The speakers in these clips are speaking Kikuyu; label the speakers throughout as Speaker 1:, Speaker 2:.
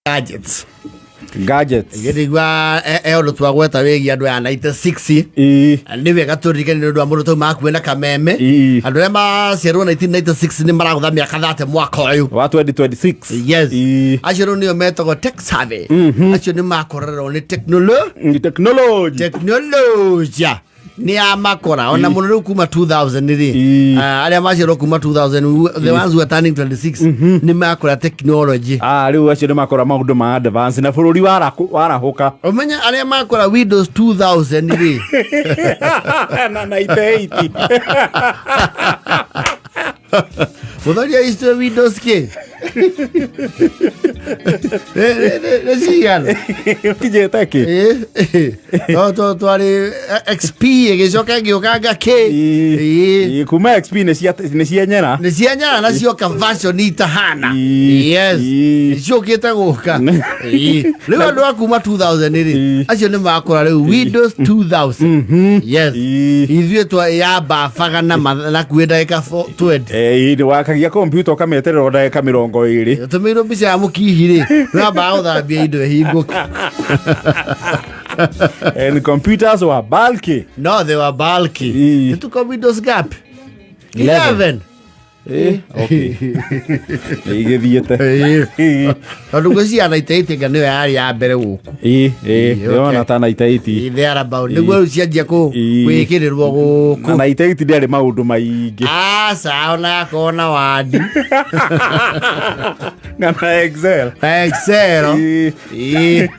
Speaker 1: Gadgets.
Speaker 2: Gadgets.
Speaker 1: Ngĩndigua e ũndũ twagweta wĩgiĩ andũ aya 96. Nĩ wega tũririkane nĩ ũndũ wa mũndũ tau makuĩ na kameme. Andũ arĩa maciarwo 1996 nĩ maragũtha mĩaka 30 mwaka ũyũ
Speaker 2: wa 2026.
Speaker 1: Yes. Acio rĩu nĩo metagwo tech savvy. Acio nĩ makorerwo nĩ
Speaker 2: Ni technology.
Speaker 1: Teknolojia nä yamakora ona må no rä u kuma 2000 rä. Arä a maciarwo kuma 2000, the ones who are turning 26, nä makora technology.
Speaker 2: Ah, rĩu acio nĩ makora maũndũ ma advance na bũrũri warahũka.
Speaker 1: Ũmenye arĩa makora Windows 2000 rĩ.
Speaker 2: Na 98.
Speaker 1: Mũthoria icio Windows kä nä cigana?
Speaker 2: Ũkinyĩte kĩ?
Speaker 1: No twarä XP, ĩgĩcoka ĩgĩũkanga kä.
Speaker 2: Ĩĩ, kuma XP nĩ cienyera.
Speaker 1: Nä cianyara na cioka version itahana. Yes. Ciũkĩte gũka. Rĩu andũ a kuma 2000 rĩ, acio nĩ makora rĩu Windows 2000. Yes. Ithuĩ twa yambabaga na kuĩ ndagĩka 20.
Speaker 2: Ĩĩ, wakagia kompiuta ũkamĩeterera o ndagĩka 20.
Speaker 1: Tũmĩirwo mbica ya mũkihi rĩ, nĩwambaga gũthambia indo ĩhingũke.
Speaker 2: And computers were bulky.
Speaker 1: No, they were bulky. Nĩ tuko Windows gap
Speaker 2: 11.
Speaker 1: 11.
Speaker 2: Okay. Igĩthiĩte.
Speaker 1: Tondũ ngwĩciria 98 nga nĩyo yarĩ ya mbere gũkũ.
Speaker 2: Ĩĩ, ndĩrona ta 98.
Speaker 1: There about nĩguo rĩu cianjia gwĩkĩrĩrwo gũkũ.
Speaker 2: Na 98 ndĩarĩ maũndũ maingĩ.
Speaker 1: Aca, ona yakorwo na wandi.
Speaker 2: Na Excel.
Speaker 1: Na Excel. Ĩĩ.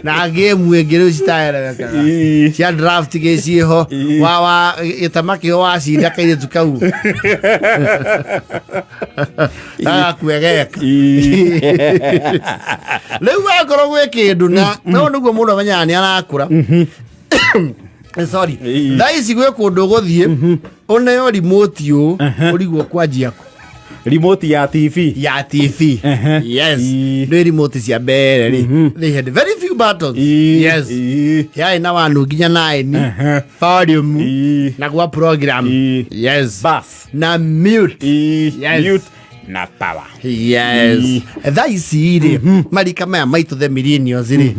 Speaker 1: Na game ĩngĩ rĩu citaerewekaga cia draft gĩ ciĩho. Wa gĩtama kĩho wacinda kairĩtu kau gagakuegeka. Rĩu wakorwo gwĩ kĩndũ na no nĩguo mũndũ amenyaga nĩ arakũra. Sorry. Thaa ici gwĩ kũndũ ũgũthiĩ ũneo remote ũũ ũrigwo kwanjia kũ.
Speaker 2: Remote ya TV.
Speaker 1: Ya TV. Yes. Nĩ remote cia mbere rĩ, they had very few buttons. Yes. Yarĩ na 1 nginya 9, volume na gwa program. Yes.
Speaker 2: Bas.
Speaker 1: Na mute. Yes.
Speaker 2: Mute na power.
Speaker 1: Yes. Thaa ici rĩ, marika maya maitũ, the millennials rĩ,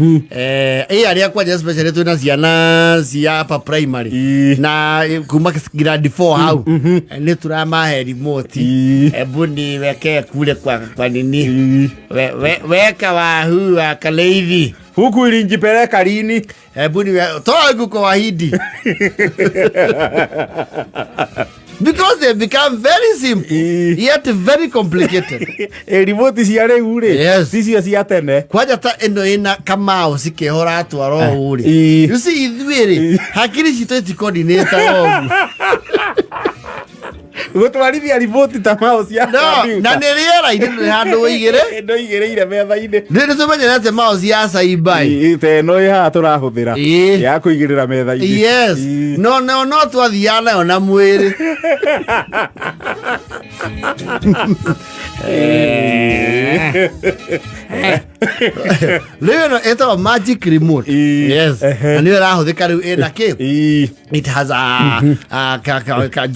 Speaker 1: ĩ arĩa kwanja especially twĩna ciana cia upper primary na kuma grade 4 hau, nĩ tũramahe remote. Ebu niwekee kule kwa nini. Weka wahu wa kaleithi.
Speaker 2: Huku ilinjipeleka lini?
Speaker 1: Hebu ni toa huku kwa Wahindi, because they become very simple yet very complicated.
Speaker 2: Ĩ, remote cia rĩu rĩ, ticio cia tene.
Speaker 1: Kwanja ta ĩno ĩna kamau cikĩhora twara ũũ rĩ. You see, ithuĩ rĩ, hakiri citũ iticoordinate ũguo.
Speaker 2: Gũtwarithia remote ta mouse ya
Speaker 1: No,
Speaker 2: computer.
Speaker 1: na nĩ rĩera-inĩ, ndũrĩ handũ ũigĩre.
Speaker 2: Ĩno igĩrĩire metha-inĩ.
Speaker 1: Nĩ tũmenyerete mouse ya cyber.
Speaker 2: Ĩĩ, ta ĩno ĩ haha tũrahũthĩra ya kũigĩrĩra metha-inĩ.
Speaker 1: Yes. No twathiaga nayo na mwĩrĩ. Rĩu ĩno ĩtagwo magic remote. Yes. Na nĩyo ĩrahũthĩka rĩu, ĩna kĩ? It has a ka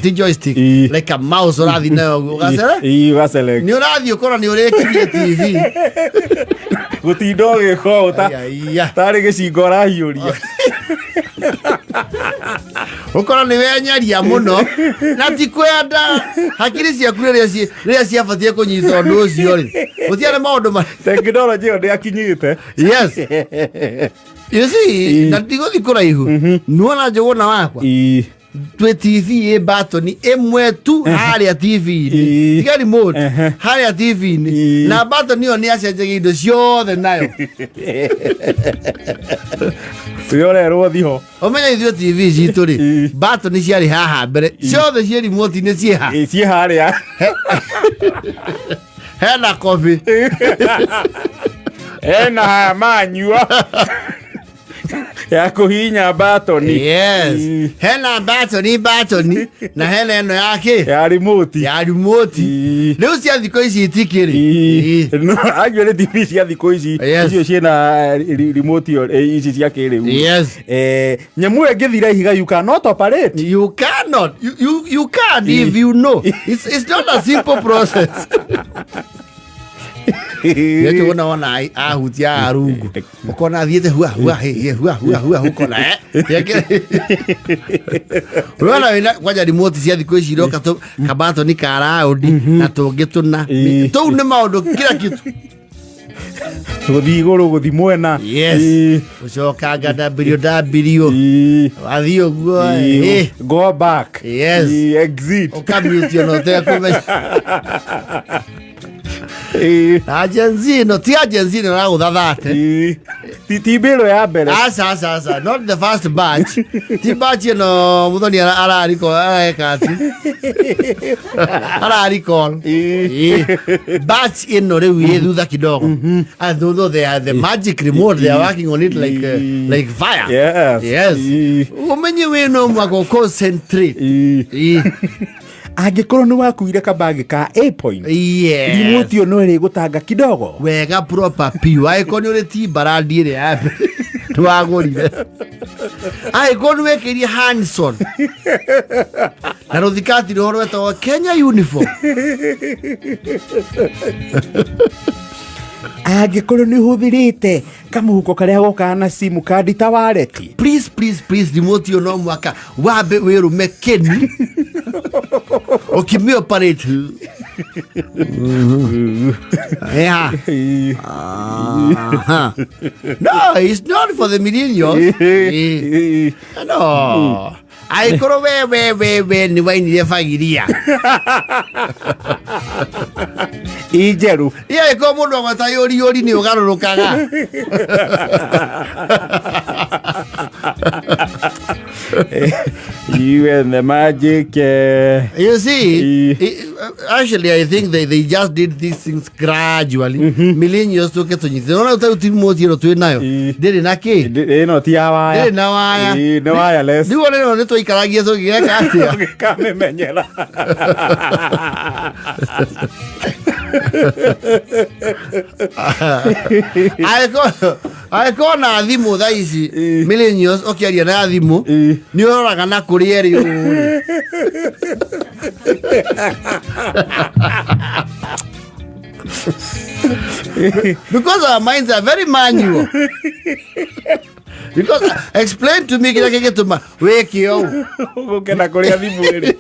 Speaker 1: ti joystick, like a mouse ũrathiĩ nayo ũguo, ũgacere.
Speaker 2: Ĩĩ, ũgaselect.
Speaker 1: Nĩ ũrathiĩ ũkora nĩ ũrĩkirie TV.
Speaker 2: Gũtinda ũgĩka ũũ ta
Speaker 1: Ai,
Speaker 2: tarĩ gĩcingo ũrahiũria.
Speaker 1: Ũkora nĩ wenyaria mũno na ti kwenda hakiri ciaku rĩrĩa ciabatiĩ kũnyita ũndũ ũcio rĩ, gũtiarĩ maũndũ ma
Speaker 2: Tekinoronjĩ ĩyo ndĩakinyĩte.
Speaker 1: Yes, you see, na ndigũthi kũraihu, nuona Njũgũna wakwa, twĩ TV ĩ batoni ĩmwe tu harĩa TV-inĩ. Tiga remote. Harĩa TV-inĩ. Na batoni ĩyo nĩ acenjagia indo ciothe nayo.
Speaker 2: Wĩ ũrerwo thiho.
Speaker 1: Ũmenye ithuĩ TV citũ rĩ, batoni ciarĩ haha mbere ciothe, ciĩ remote-inĩ ciĩ ha?
Speaker 2: Ĩĩ, ciĩ harĩa.
Speaker 1: Hena kobi.
Speaker 2: Ena haya manyua ya kũhihinya batoni.
Speaker 1: Yes. Hena batoni na hena ĩno ya kĩ?
Speaker 2: Ya remote.
Speaker 1: Ya remote. Rĩu cia thikũ ici itikĩrĩ.
Speaker 2: No, actually TV cia thikũ ici icio ciĩna remote ĩyo, ici cia kĩrĩu. Nyamũ ĩyo ĩngĩthira ihiga, you cannot operate.
Speaker 1: You cannot. You can if you know. It's not a simple process. Nĩkĩo wona wona ahutia arungu ũkona athiĩte hua hua he he hua hua hua ũkona Unaona wĩna kwanja remote cia thikũ ici iroka tũ kabatoni ka raundi na tũngĩ tũna. Tũu nĩ maũndũ kila kitu.
Speaker 2: Gũthiĩ igũrũ, gũthiĩ mwena.
Speaker 1: Yes. Ũcokanga ww. Wathiĩ ũguo.
Speaker 2: Go back.
Speaker 1: Yes.
Speaker 2: Exit.
Speaker 1: Ũkamute ona ũtekũmenya. Na Gen Z ĩno ti a Gen Z ĩno ĩragũthathate.
Speaker 2: Ti mbĩrũ ya mbere.
Speaker 1: Aca aca aca, not the first batch. Ti batch ĩno Muthoni arariko areka ati araricall. Batch ĩno rĩu ĩ thutha kidogo, and though they are the magic remote, they are working on it like like fire.
Speaker 2: Yes.
Speaker 1: Yes. Umenye wĩ no mwaka concentrate.
Speaker 2: Angĩkorwo nĩ wakuire kabagi ka A point,
Speaker 1: Yes.
Speaker 2: remote ĩyo no ĩrĩgũtanga kidogo.
Speaker 1: Wega proper piũ, angĩkorwo nĩ ũrĩ timbarandi ĩrĩa ya mbere twagũrire, angĩkorwo nĩ wekĩrie Hanson na rũthikati rũho rwetagwo Kenya uniform.
Speaker 2: Angĩkorwo nĩ ũhũthĩrĩte kamũhuko karĩa gokaga na simu kandi ta wallet.
Speaker 1: Please, please, please, remote ĩyo no mwaka wambe wĩrũme kĩni ũkĩmĩ operate. Yeah. Aha. No, it's not for the millennials. No. Angĩkorwo we nĩ wainire bagiria.
Speaker 2: Ĩ njerũ.
Speaker 1: Iya, angĩkorwo mũndũ agweta yũri yũri nĩ ũgarũrũkaga.
Speaker 2: You and the magic.
Speaker 1: You see, actually, I think they just did these things gradually. Millennials tũke tũnyite. Ona ũtarĩ ti remote ĩno twĩ nayo. Ndĩrĩ na kĩ?
Speaker 2: Ĩno ti ya waya.
Speaker 1: Ndĩrĩ na waya.
Speaker 2: Ĩ, nĩ wireless.
Speaker 1: Rĩu ona ĩno nĩ twaikaragia tũgĩgeka atĩa?
Speaker 2: Ũgĩkamĩmenyera.
Speaker 1: Angĩkorwo na thimũ thaa ici, millennials ũkĩaria na thimũ nĩ ũroraga na kũrĩa ĩrĩ ũũ rĩ. Because our minds are very manual. Because explain to me kĩrĩa kĩngĩtũma wĩke ũũ.
Speaker 2: Ũgũkena kũrĩa thimũ ĩrĩ.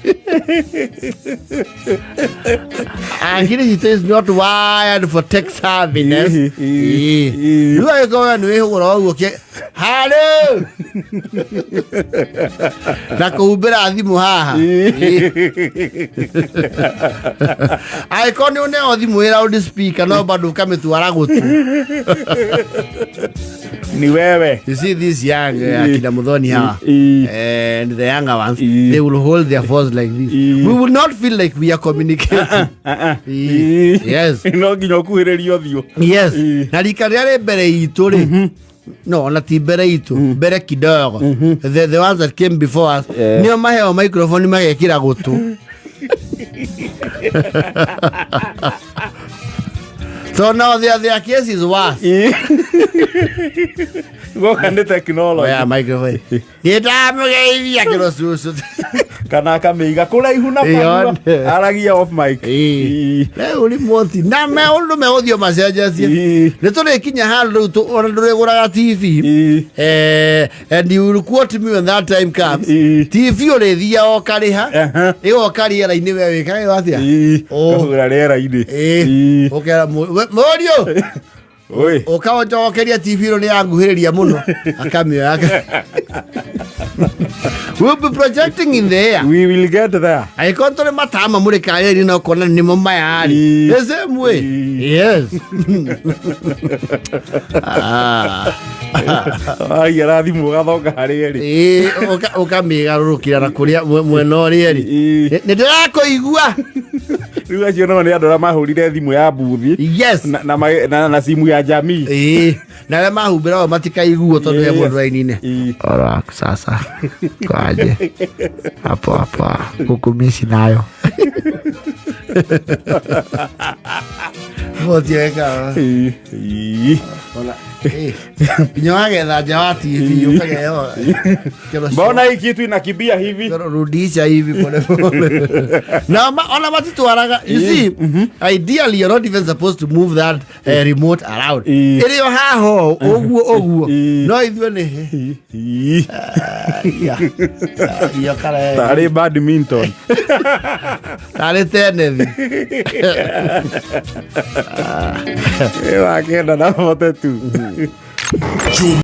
Speaker 1: Akili citũ is not wired for tech savviness. Rĩu angĩkorwo we nĩ wĩhũgũra ũguo kĩ halo na kũhumbĩra thimũ haha. Angĩkorwo nĩ ũneo thimũ ĩ loud speaker no bado ũkamĩtwara gũtũ.
Speaker 2: Ni wewe.
Speaker 1: You see these young akina Muthoni hawa and the younger ones, they will hold their phones like this. We will not feel like we are communicating. Yes.
Speaker 2: No nginya ũkuhĩrĩrie ũthiũ.
Speaker 1: Yes. Na rika rĩrĩa rĩ mbere itũ rĩ, no ona ti mbere itũ, mbere kidogo, the ones that came before us, nĩo maheo microphone magekĩra gũtũ. So now their case is worse.
Speaker 2: Goka nĩ technology.
Speaker 1: Oya microphone. Nĩndamũgeithia kĩro cucu.
Speaker 2: Kana akamĩiga kũraihu na kanua. Aragia off mic.
Speaker 1: Rĩu remote na maũndũ megũthiĩ macenjetie. Nĩ tũrĩkinya handũ rĩu ona ndũrĩgũraga TV. And you will quote me when that time comes. TV ũrĩthiaga ũkarĩha. Ĩgoka rĩera-inĩ we wĩkaga atĩa?
Speaker 2: Kahũra rĩera-inĩ.
Speaker 1: Ũkera mũriũ. Ũkaũnjokeria TV ĩno nĩ yanguhĩrĩria mũno. Akamĩoya. We'll be projecting in the air.
Speaker 2: We will get there.
Speaker 1: Angĩkorwo tũrĩ matama mũrĩ karĩri no kuona nĩmo maya rĩ. The same way. Yes.
Speaker 2: Aigara thimũ ũgathoka harĩa ĩrĩ.
Speaker 1: Ũkamĩgarũrũkĩra na kũrĩa mwena ũrĩa ĩrĩ. Nĩ ndĩrakũigua.
Speaker 2: Rĩu acio nao nĩ andũ arĩa mahũrire thimũ ya buthi.
Speaker 1: Yes.
Speaker 2: Na simu ya jamii.
Speaker 1: Na arĩa mahumbĩra o matikaiguo tondũ he mũndũ raini-inĩ. Ora sasa kwaje hapo hapo huku mimi nayo. Remote ĩyo ĩkaga.
Speaker 2: Ii, ii.
Speaker 1: Ona, nginya wagetha nja wa TV ũkageo.
Speaker 2: Mbona hii kitu inakimbia hivi?
Speaker 1: Rudisha hivi pole pole. Na ona matitwaraga. You see, ideally you're not even supposed to move that remote around. Ĩrĩ o haho ũguo ũguo. No ithuĩ nĩ
Speaker 2: Ii.
Speaker 1: iyo kare.
Speaker 2: Tarĩ badminton.
Speaker 1: Tarĩ tenethi.
Speaker 2: Wakenda na vote tu.